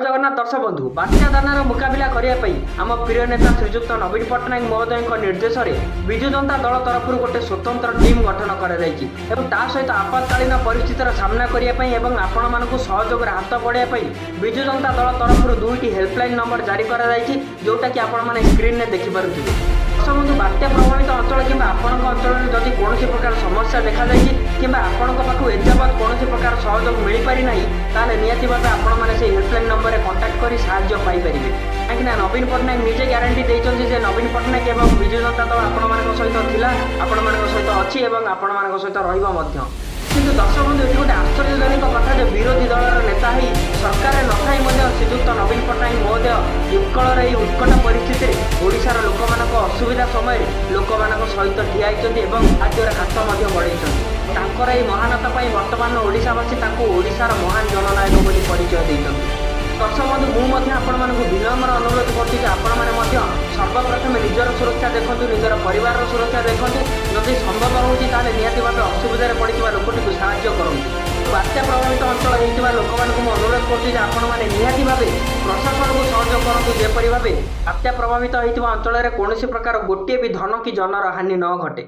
ଜଗନ୍ନାଥ ଦର୍ଶକ ବନ୍ଧୁ, ବାତ୍ୟା ଦାନାର ମୁକାବିଲା କରିବା ପାଇଁ ଆମ ପ୍ରିୟ ନେତା ଶ୍ରୀଯୁକ୍ତ ନବୀନ ପଟ୍ଟନାୟକ ମହୋଦୟଙ୍କ ନିର୍ଦ୍ଦେଶରେ ବିଜୁ ଜନତା ଦଳ ତରଫରୁ ଗୋଟେ ସ୍ୱତନ୍ତ୍ର ଟିମ୍ ଗଠନ କରାଯାଇଛି ଏବଂ ତା ସହିତ ଆପାତକାଳୀନ ପରିସ୍ଥିତିର ସାମ୍ନା କରିବା ପାଇଁ ଏବଂ ଆପଣମାନଙ୍କୁ ସହଯୋଗର ହାତ ବଢ଼ାଇବା ପାଇଁ ବିଜୁ ଜନତା ଦଳ ତରଫରୁ ଦୁଇଟି ହେଲ୍ପଲାଇନ୍ ନମ୍ବର ଜାରି କରାଯାଇଛି, ଯେଉଁଟାକି ଆପଣମାନେ ସ୍କ୍ରିନ୍ରେ ଦେଖିପାରୁଥିବେ। ଦର୍ଶକ ବନ୍ଧୁ, ବାତ୍ୟା ପ୍ରଭାବିତ ଅଞ୍ଚଳ କିମ୍ବା ଆପଣଙ୍କ ଅଞ୍ଚଳରେ ଯଦି କୌଣସି ପ୍ରକାର ସମସ୍ୟା ଦେଖାଯାଇଛି କିମ୍ବା ଆପଣଙ୍କ ପାଖକୁ ଏଯାବତ୍ କୌଣସି ପ୍ରକାର ସହଯୋଗ ମିଳିପାରି ନାହିଁ, ତାହେଲେ ନିହାତି ଭାବେ ଆପଣମାନେ ସେଇ ହେଲ୍ପଲାଇନ୍ ନମ୍ବରରେ କଣ୍ଟାକ୍ଟ କରି ସାହାଯ୍ୟ ପାଇପାରିବେ। କାହିଁକିନା ନବୀନ ପଟ୍ଟନାୟକ ନିଜେ ଗ୍ୟାରେଣ୍ଟି ଦେଇଛନ୍ତି ଯେ ନବୀନ ପଟ୍ଟନାୟକ ଏବଂ ବିଜୁ ଜନତା ଦଳ ଆପଣମାନଙ୍କ ସହିତ ଥିଲା, ଆପଣମାନଙ୍କ ସହିତ ଅଛି ଏବଂ ଆପଣମାନଙ୍କ ସହିତ ରହିବ ମଧ୍ୟ। କିନ୍ତୁ ଦର୍ଶକ ବନ୍ଧୁ, ଏଠି ଗୋଟେ ଆଶ୍ଚର୍ଯ୍ୟଜନକ କଥା ଯେ ବିରୋଧୀ ଦଳର ନେତା ହେଇ ସରକାରରେ ନଥାଇ ମଧ୍ୟ ଶ୍ରୀଯୁକ୍ତ ନବୀନ ପଟ୍ଟନାୟକ ମହୋଦୟ ଉତ୍କଳର ଏହି ଉତ୍କଟ ପରିସ୍ଥିତିରେ ଓଡ଼ିଶାର ଲୋକମାନଙ୍କ ଅସୁବିଧା ସମୟରେ ଲୋକମାନଙ୍କ ସହିତ ଠିଆ ହେଇଛନ୍ତି ଏବଂ ସାହାଯ୍ୟର ହାତ ମଧ୍ୟ ବଢ଼େଇଛନ୍ତି। ତାଙ୍କର ଏହି ମହାନତା ପାଇଁ ବର୍ତ୍ତମାନ ଓଡ଼ିଶାବାସୀ ତାଙ୍କୁ ଓଡ଼ିଶାର ମହାନ ଜନନାୟକ ବୋଲି ପରିଚୟ ଦେଇଛନ୍ତି। ଦର୍ଶକ ବନ୍ଧୁ, ମୁଁ ମଧ୍ୟ ଆପଣମାନଙ୍କୁ ବିନମ୍ର ଅନୁରୋଧ କରୁଛି ଯେ ଆପଣମାନେ ମଧ୍ୟ ସର୍ବପ୍ରଥମେ ନିଜର ସୁରକ୍ଷା ଦେଖନ୍ତୁ, ନିଜର ପରିବାରର ସୁରକ୍ଷା ଦେଖନ୍ତୁ। ଯଦି ସମ୍ଭବ ହେଉଛି, ତାହେଲେ ନିହାତି ଭାବେ ଅସୁବିଧାରେ ପଡ଼ିଥିବା ଲୋକଟିକୁ ସାହାଯ୍ୟ କରନ୍ତୁ। ବାତ୍ୟା ପ୍ରଭାବିତ ଅଞ୍ଚଳ ହେଇଥିବା ଲୋକମାନଙ୍କୁ ମୁଁ ଅନୁରୋଧ କରୁଛି ଯେ ଆପଣମାନେ ନିହାତି ଭାବେ ପ୍ରଶାସନକୁ ସହଯୋଗ କରନ୍ତୁ, ଯେପରି ଭାବେ ବାତ୍ୟା ପ୍ରଭାବିତ ହେଇଥିବା ଅଞ୍ଚଳରେ କୌଣସି ପ୍ରକାର ଗୋଟିଏ ବି ଧନ କି ଜନର ହାନି ନ ଘଟେ।